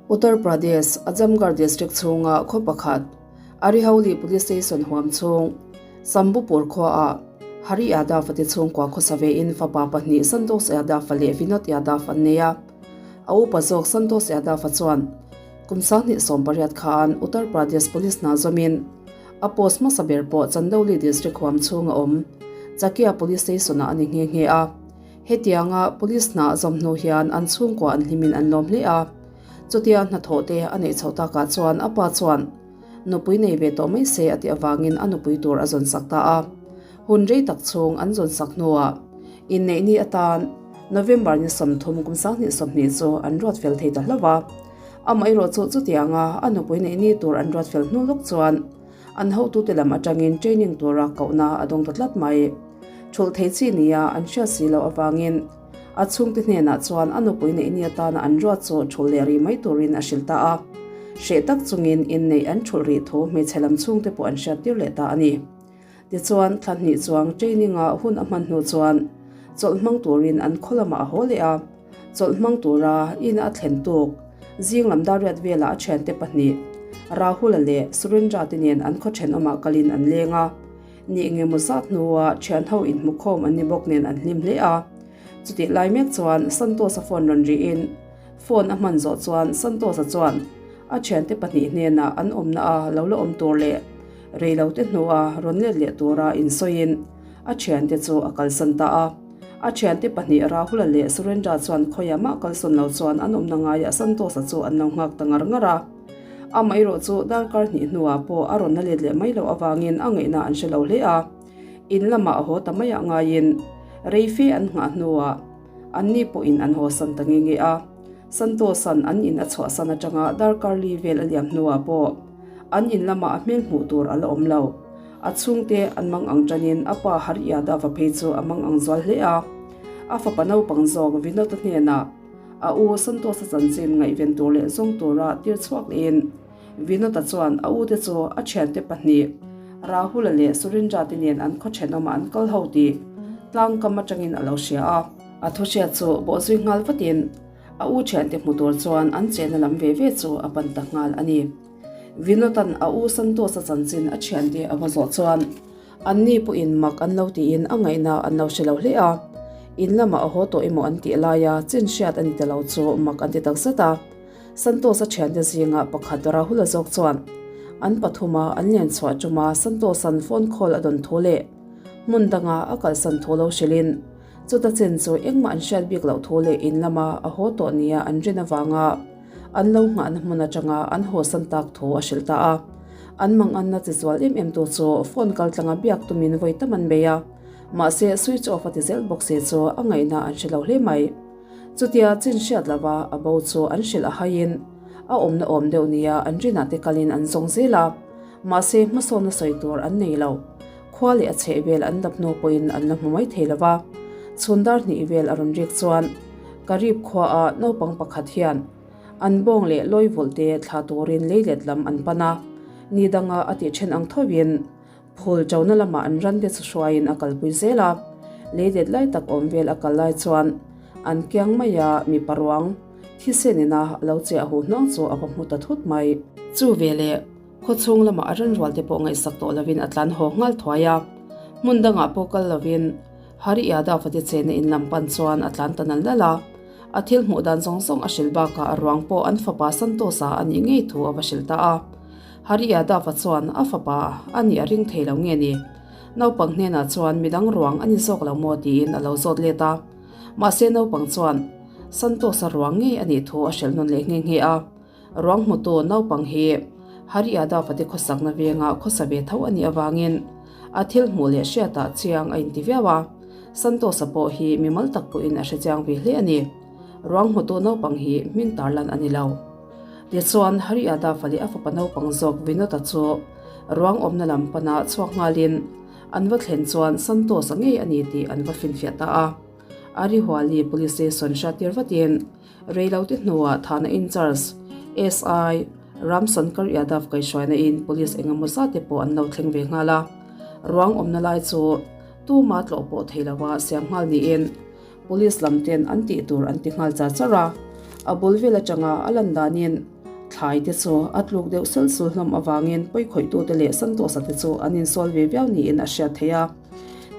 Uttar Pradesh, Azamgarh district chhunga khaw pakhat, Arihauli Police Station huam chhung, Sambupur khuaah Hari Yadav-a te chhungkua khawsa vein fapa pahnih Santosh Yadav-a leh Vinod Yadav an nei a. A upa zawk Santosh Yadav-a chuan kum 2018 khan Uttar Pradesh Police hna zawmin a post hmasa ber pawh Chandauli district huam chhunga awm Chakia Police Station-ah a ni nghe nghe a. Hetianga Police hna zawm hnu hian an chhungkua an hlimin an lawm hle a. Chutia hnathawh te a neih chhoh takah chuan a pa chuan nupui nei ve tawh mai se a tih avangin a nupui tur a zawn sak ta a. Hun rei tak chhung an zawn sak hnuah inneih ni atan November ni 30 kum 2020 chu an ruat fel thei ta hlauh a. Amaherawh chu chutianga a nupui neih ni tur an ruat fel hnu lawk chuan an hotute lam atangin training tura kohna a dawng ta tlat mai. Thulh thei chi nia an hriat si loh avangin A chhungte hnenah chuan a nupui neih ni atana an ruat chu thulh leh rih mai turin a hrilh ta a. Hreh tak chungin inneih an thulh rih thu hmeichhe lam chhungte pawh an hriat tir leh ta a ni. Tichuan, thla hnih chuang training-a hun a hman hnu chuan chawlh hmang turin an khaw lamah a haw leh a. Chawlh hmang tura ina a thlen tuk zing lam dariat velah a thiante pahnih Rahul-a leh Surendra te nen an khaw thenawmah kalin an leng a. Ni engemaw zat hnua thianho inhmukhawm an ni bawk nen an hlim hle a. Chutih lai mek chuan Santosa phone rawn rihin phone a hman zawh chuan Santosa chuan a thiante pahnih hnenah an awmna a lo la awm tur leh reilote hnua rawn let leh tura insawiin a thiante chu a kalsan ta a. A thiante pahnih Rahula leh Surendra chuan khawiah mah kalsawn lo chuan an awmna ngaiah Santosa chu an lo nghak ta ngar ngar a. Amaherawh chu darkar hnih hnuah pawh a rawn la let leh mai loh avangin a ngaihna an hre lo hle a, in lamah a haw ta maiah ngaiin rei fe an nghah hnuah anni pawhin an haw san ta nge nge a. Santosan an in a chhuahsan atanga darkar li vel a liam hnuah pawh an in lamah a hmel hmuh tur a la awm lo. A chhungte an mang ang tanin a pa Hari Yadav-a phei chu a mang ang zual hle a, a fapa naupang zawk Vinod-a hnenah A u Santosa chanchin ngaihven tur leh zawng tura tir chhuak lehin Vinod-a chuan a ute chu a thiante pahnih Rahul-a leh Surendra te nen an khaw thenawmah an kal ho tih tlangkam atangin a lo hria a. A thu hriat chu bawhzui nghal vatin a u thiante hmu tur chuan an chenna lam ve ve chu a pan ta nghal a ni. Vinod-a'n a u Santosa chanchin a thiante a va zawh chuan Anni pawhin mak an lo tiin a ngaihna an lo hre lo hle a, in lamah a haw tawh emaw an tih laia chin hriat a ni ta lo chu mak an ti tak zet a. Santosa thiante zinga pakhat Rahula zawk chuan an pathuma an len chhuah tuma Santosa'n phone call a dawn thu leh hmun danga a kalsan thu lo hrilhin chuta chin chu engmah an hriat bik loh thu leh in lama a haw tawh nia an rin avanga An lo nghahna hmun atanga an hawsan tak thu a hrilh ta a. An manganna chi zual em em tu chu phone kal tlanga biak tumin vawi tam an bei a. Mahse switch off a ti zel bawk si chu a ngaihna an hre lo hle mai. Chutia chin hriat lova a bo chu an hrilh a haiin a awmna awm deuh nia an rinah te kalin an zawng zel a. Mahse hmasawnna sawi tur an nei lo. Khua leh a chheh vel an dap hnu pawhin an la hmu mai thei lova. Chhun dar hnih vel a rawn rik chuan Karib khuaah naupang pakhat hian an bawng leh lawi vawlh te thla turin lei let lam an pan a, ni danga a tih then ang thovin phul ṭona lamah an ran te chu hruaiin a kalpui zel a, lei let lai tak awm vel a kal lai chuan an kiang maia mipa ruang thisen ina a lo chiah huh hnuang chu a va hmu ta thut mai. Chu veleh khawchhung lamah a ran rual te pawh ngaihsak tawh lovin a tlan haw nghal thuai a, hmun dangah pawh kal lovin Hari Yadav a ti chena in lam pan chuan a tlan ta nal nal a, a thil hmuh dan zawng zawng a hrilh bakah a ruang pawh an fapa Santosa a nih ngei thu a va hrilh ta a. Hari Yadav a chuan a fapa a nih a ring thei lo nge ni? Naupang hnenah chuan midang ruang a ni zawk lo maw tiin a lo zawt let a. Mahse naupang chuan Santosa ruang ngei a nih thu a hrilh nawn leh nghe nghe a. Ruang hmutu naupang hi Hari Yadav a ti khawsakna venga khawsa ve tho a nih avangin a thil hmuh leh hriatah chiang a inti viau a, Santosa pawh hi mimal tak pawhin a hre chiang ve hle a ni. Ruang hmutu naupang hi hming tarlan a ni lo. Tichuan, Hari Yadav leh a fapa naupang zawk Vinod-a chu ruang awmna lam pana chhuak nghalin an va thlen chuan Santosa ngei a ni tih an va finfiah ta a. Arihuali Police Station hriattir vatin Reilote hnuah Thana in-charge SI Ramsankar Yadav kaihhruaina in police engemaw zat te pawh an lo thleng ve nghal a. Ruang awmna lai chu tuma tlawh pawh thei lova siam nghal niin police lam ten an tih tur an ti nghal char char a. A bul vel atanga a lan danin. Thlai te chu a tluk deuh sul sul hlawm avangin pawikhawih tute leh Santosa te chu an insawl ve viau niin a hriat theih a.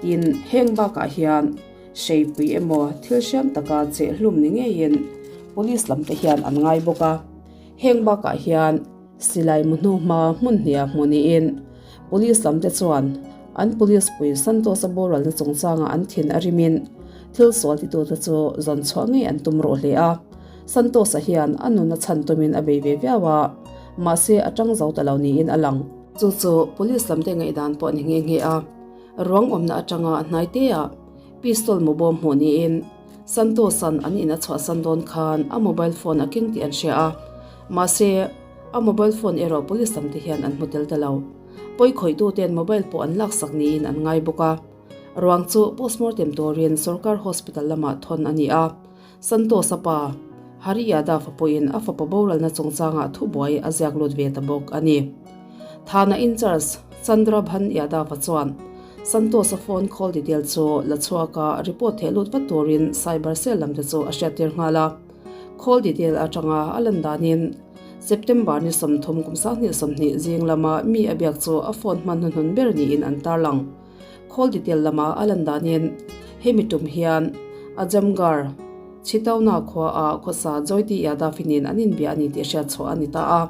Tin, heng bakah hian hreipui emaw thil hriam taka cheh hlum ni ngeiin Police lam te hian an ngai bawk a. Heng bakah hian silai mu hnuhma hmun hniha hmuh niin Police lam te chuan an Police pui Santosa boralna chungchanga an thin a rimin thil sual titute chu zawn chhuah ngei an tum rawh hle a. Santosa hian a nuna chhan tumin a bei ve viau a, mahse a tang zo ta lo niin a lang. Chu chu Police lam te ngaihdan pawh a ni nghe nghe a, ruang awmna atanga hnaiteah pistol mu bawm hmuh niin Santosa'n an in a chhuahsan dawn khan a mobile phone a keng tih an hria a, mahse a mobile phone erawh Police lam te hian an hmu tel ta lo. Pawikhawihtute'n mobile pawh an laksak niin an ngai bawk a, ruang chu postmortem turin sorkar hospital lamah thawn a ni a. Santosa pa, Hari Yadav-a pawhin a fapa boralna chungchangah thubuai a ziak lut ve ta bawk a ni. Thana in-charge Chandra Bhan Yadav-a chuan Santosa phone call detail chu la chhuaka report theh lut vat turin cyber cell lamte chu a hriattir nghal a. Call detail atanga a lan danin September ni 30 kum 2020 zing lama mi a biak chu a phone hman hnuhnun ber niin an tarlang. Call detail lama a lan danin hemi tum hian Ajamgarh, Chhitauna khua ah khawsa Joyti Yadav-i nen an inbia a ni tih hriat chhuah a ni ta a.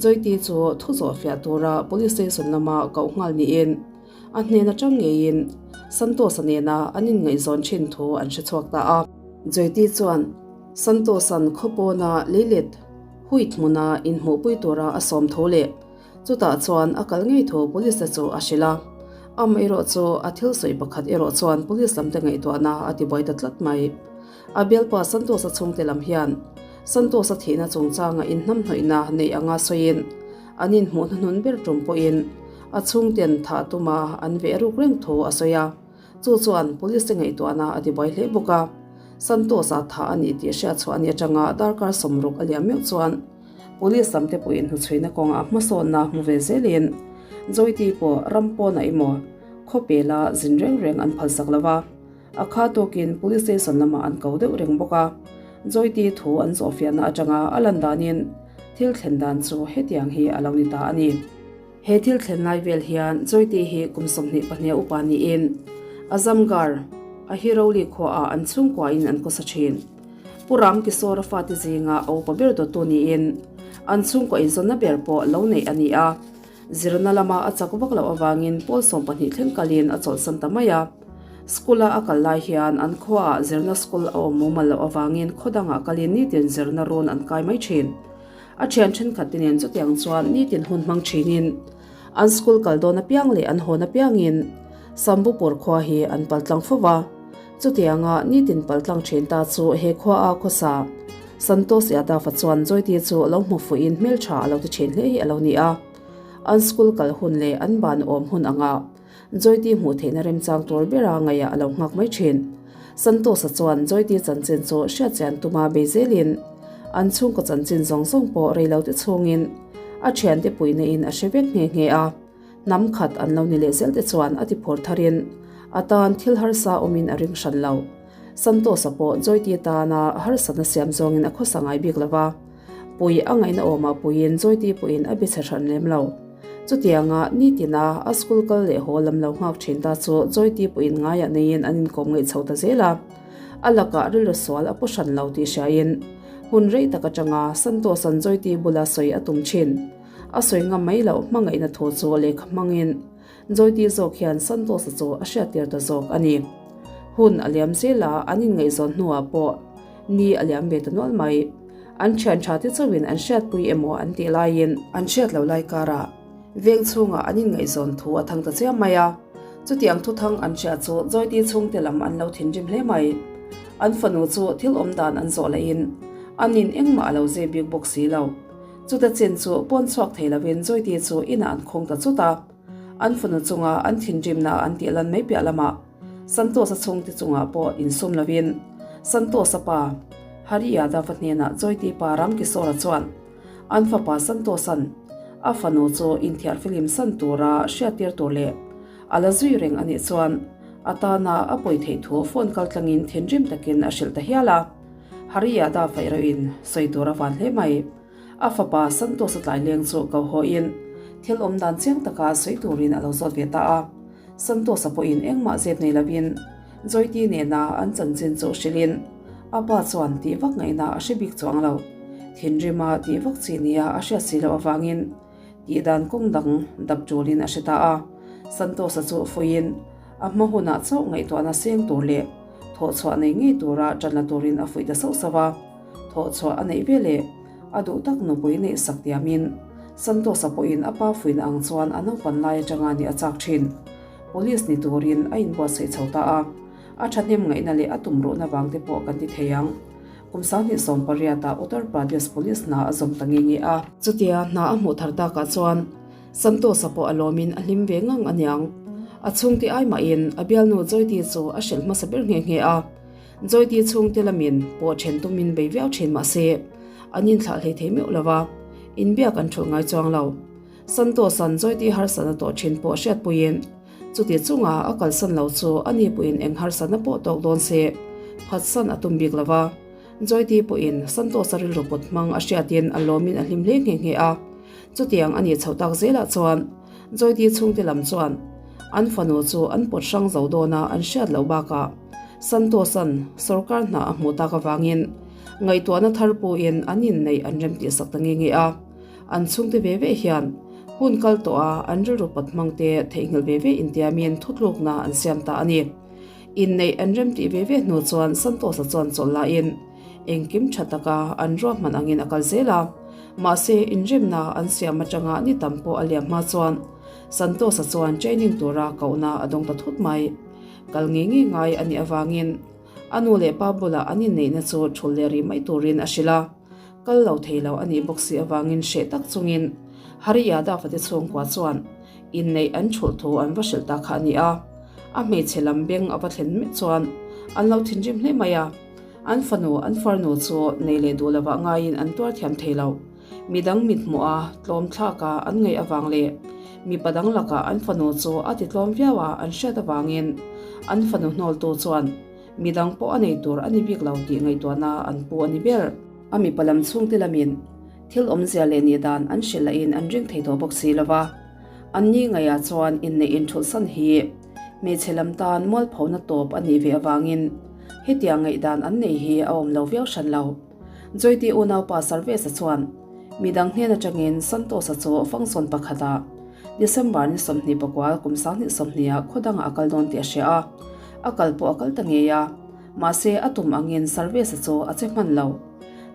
Joyti chu thu zawh fiah tura Police Station lama koh nghal niin a hnen atang ngeiin Santosh-a nena an inngaihzawn thin thu an hre chhuak ta a. Joyti chuan Santosh-a'n khaw pawna leilet huit hmuna inhmuhpui tura a sawm tho leh Chutah chuan a kal ngei thu Police te chu a hrilh a. Amaherawh chu a thil sawi pakhat erawh chuan Police lam te ngaihtuahna a tibuai ta tlat mai. A bialpa Santosa chhungte lam hian Santosa thihna chungchanga inhnamhnawihna neih anga sawiin an inhmuh hnuhnun ber tum pawhin a chhungten thah tuma an veh ruk reng thu a sawi a. Chu chuan Police te ngaihtuahna a tibuai hle bawk a. Santosa thah a nih tih hriatchhuah a nih atanga darkar 60 a liam meuh chuan Police lam te pawhin hnuchhuina kawngah hmasawnna hmu ve zelin Joyti pawh ram pawnah emaw khawpela zin reng reng an phalsak lo va, a kha tawkin Police Station lamah an ko deuh reng bawk a. Joyti thu an zawhfiahna atanga a lan danin thil thlen dan chu hetiang hi a lo ni ta a ni. He thil thlen lai vel hian Joyti hi kum 22 a upa niin Azamgarh, Ahiroli khuaah an chhungkuain an kawsa thin. Pu Ram Kisawra fate zinga a upa ber dawttu niin an chhungkaw inzawnna ber pawh lo neih a ni a. Zirna lama a chak vak loh avangin pawl 12 thleng kalin a chawlhsan ta mai a. School-a a kal lai hian an khuaah zirna school a awm mumal loh avangin khaw dangah kalin nitin zirna run an kai mai thin. A thian thenkhat te nen chutiang chuan nitin hun hmang thinin an school kal dawn apiang leh an hawn apiangin Sambupur khua hi an paltlang fo va. Chutianga nitin paltlang thin ta chu he khua a khawsa Santosh Yadav-a chuan Joyti chu lo hmu fuhin hmeltha a lo ti thin hle hi a lo ni a. An school kal hun leh an ban awm hun anga Joyti hmuh theihna remchang tur bera ngaihah a lo nghak mai thin. Santosh-a chuan Joyti chanchin chu hriatchian tuma bei zelin an chhungkaw chanchin zawng zawng pawh reilote chhungin a thiante puihna in a hre vek nghe nghe a. Hnam khat an lo ni leh zel te chuan a ti phur tharin a tan thil harsa awmin a ring hran lo. Santosa pawh Joyti tana harsatna siam zawngin a khawsa ngai bik lo va, pui a ngaihna awmah puiin Joyti pawhin a be chhe hran lem lo. Chutianga nitina a school kal leh haw lam lo nghak thin ta chu Joyti pawhin ngaiah neiin an inkawm ngaih chho ta zel a. A lakah rilru sual a pu hran lo tih hriain hun rei tak atanga Santosa'n Joyti bula sawi a tum thin. A sawi ngam mai loh hmangaihna thu chu lehkha hmangin Joyti zawk hian Santosa chu a hriattir ta zawk a ni. Hun a liam zel a, an inngaihzawn hnuah pawh ni a liam ve ta nual mai. An thian tha te chauhin an hriatpui emaw an tih laiin an hriat lo lai karah veng chhungah an inngaihzawn thu a thang ta chiam mai a. Chutiang thuthang an hria chu Joyti chhungte lam an lo thinrim hle mai. An fanu chu thil awm dan an zawh lahin an in engmah a lo zeh bik bawk si lo. Chuta chin chu pawn chhuak thei lovin Joyti chu inah an khawng ta chut a. An fanu chunga an thinrimna an tih lan mai piah lamah Santosa chhungte chungah pawh insum lovin Santosa pa Hari Yadav-a hnenah Joyti pa Ramkishore-a chuan an fapa Santosa'n a fanu chu inthiar filim san tura hriattir tur leh a la zui reng a nih chuan a tana a pawi theih thu phone kaltlangin thinrim takin a hrilh ta hial a. Hari Yadav-a erawhin sawi tur a van hle mai. A fapa Santosh-a tlai leng chu ko hawiin thil awm dan chiang taka sawi turin a lo zawt ve ta a. Santosh-a pawhin engmah zep nei lovin Joyti nena an chanchin chu hrilhin a pa chuan tih vak ngaihna a hre bik chuang lo. Thinrima tih vak chi nia a hriat si loh avangin tih dan kawng dang dap tulin a hre ta a. Santosh-a chu fuiin a hma hunah chauh ngaihtuahna seng tur leh thawhchhuah nei ngei tura ṭan la turin a fuih ta sauh sauh a. Thawhchhuah a neih veleh a duh tak nupui neih sak tiamin Santosh-a pawhin a pa fuihna ang chuan a naupan lai atanga nih a chak thin. Police ni turin a inbuatsaih chho ta a, a thahnem ngaihna leh a tumruhna vang te pawh kan ti thei ang. Kum 2018 ah Uttar Pradesh Police hna a zawm ta nge nge a. Chutia hna a hmuh thar takah chuan Santosh-a pawh a lawmin a hlim ve ngang aniang. A chhungte ai mahin a bialnu Joyti chu a hrilh hmasa ber nghe nghe a. Joyti chhungte lamin pawh then tumin bei viau thin mahse an inthlah hlei thei meuh lo va, inbiak an thulh ngai chuang lo. Santosh-a'n Joyti harsatna tawh thin pawh hriatpuiin chuti chunga a kalsan lo chu a ni pawhin eng harsatna pawh tawk dawn se phatsan a tum bik lo va. Joyti pawhin Santosh-a rilru put hmang a hriatin a lawmin a hlim hle nghe nghe a. Chutiang a nih chhoh tak zelah chuan Joyti chhungte lam chuan an fanu chu an pawt hrang zo dawn a an hriat loh bakah Santosh-a'n sorkar hna a hmuh tak avangin ngaihtuahna thar puin an inneih an remtihsak ta nge nge a. An chhungte ve ve hian hun kal tawh a an rilru pawt hmangte theihnghilh ve ve intiamin thutlukna an siam ta a ni. Inneih an remtih ve ve hnu chuan Santosh-a chuan chawlh lahin engkim tha taka an ruahman angin a kal zel a. Mahse, inremna an siam atanga ni tam pawh a liam hma chuan Santosh-a chuan training tura kohna a dawng ta thut mai. Kal ngei ngei ngai a nih avangin a nu leh pa bulah an inneihna chu thul leh rih mai turin a hrilh a, kal lo thei lo a nih bawk si avangin hreh tak chungin Hari Yadav-a te chhungkua chuan inneih an thulh thu an va hrilh ta kha a ni a. A hmeichhe lam beng a va thlen mek chuan an lo thinrim hle mai a, an fanu an farnu chu nei leh duh lovah ngaiin an tuar thiam thei lo. Midang mithmuh a tlawm thlak a an ngaih avang leh mipa dang lakah an fanu chu a ti tlawm viau a an hriat avangin an fanu hnawltu chuan midang pawh a nei tur a ni bik lo tih ngaihtuahna an pu a ni ber. A mipa lam chhungte lamin thil awmzia leh nih dan an hrilh lahin an ring thei tawh bawk si lo va, an ni ngaihah chuan inneih inthulhsan hi hmeichhe lam tan mualphona tawp a nih ve avangin hetiang ngaihdan an nei hi a awm lo viau hran lo. Joyti unaupa Sarvesa chuan midang hnen atangin Santosa chu function pakhatah December ni 24 kum 2020 ah khaw dangah a kal dawn tih a hria a, a kal pawh a kal ta ngei a, mahse a tum angin Sarvesa chu a che hman lo.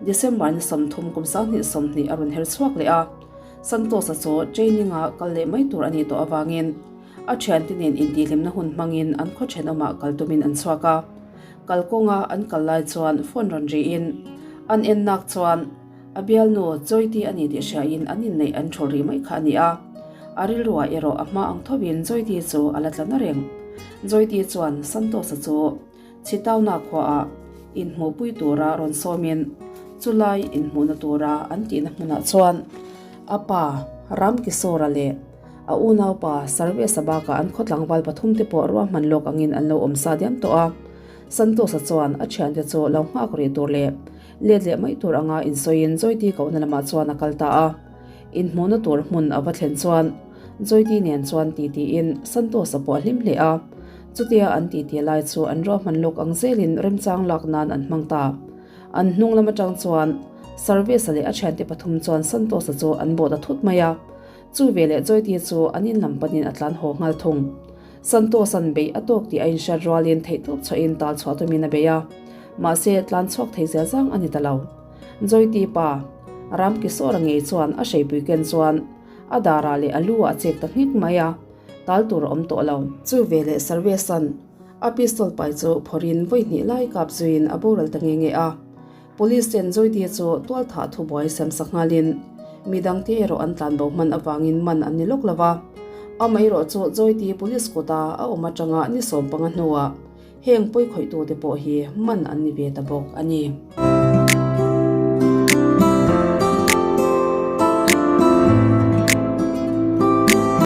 December ni 30 kum 2020 a rawn her chhuak leh a, Santosa chu training ah kal leh mai tur a nih tawh avangin a thiante nen intihhlimna hun hmangin an khaw thenawmah kal tumin an chhuak a. Kalkawnga an kal lai chuan phone rawn riin an en nak chuan a bialnu Joyti a ni tih hriain an inneih an thul rih mai kha a ni a. A rilruah erawh a hma ang thovin Joyti chu a la tla na reng. Joyti chuan Santosa chu Chhitauna khuaah inhmuhpui tura rawn sawmin chulai inhmuhna tura an tihna hmunah chuan a pa Ramkisora leh A unaupa Sarvesa bakah an khaw tlangval pathumte pawh ruahman lawk angin an lo awm sa diam tawh a. Santosa chuan a thiante chu lo nghak rih tur leh let leh mai tur anga insawiin Joyti kohna lamah chuan a kal ta a. Inhmuhna tur hmun a va thlen chuan Joyti nen chuan titiin Santosa pawh a hlim hle a. Chutia an titi lai chu an ruahman lawk ang zelin remchang lak nan an hmang ta. An hnung lam atang chuan Sarvesa leh a thiante pathum chuan Santosa chu an bawh ta thut mai a. Chu veleh Joyti chu an in lam panin a tlan haw nghal thung. Santosh-a'n beih a tawk tih a inhriat rualin theihtawp chhuahin tal chhuah tumin a bei a, mahse tlan chhuak thei zel zang a ni ta lo. Joyti pa, Ramkisora ngei chuan a hreipui ken chuan a darah leh a lu ah a chek ta nghek mai a, tal tur a awm tawh lo. Chu veleh Sarvesh-a'n a pistol pai chu phawrhin vawi hnih lai kap zuiin a boral ta nge nge a. Police ten Joyte chu tualthah thubuai siamsak nghalin midangte erawh an tlanbo hman avangin man an ni lawk lo va. Amaherawh chu Joyte police kuta a awm atanga ni 15 hnuah heng pawikhawih tute pawh hi man an ni ve ta bawk a ni.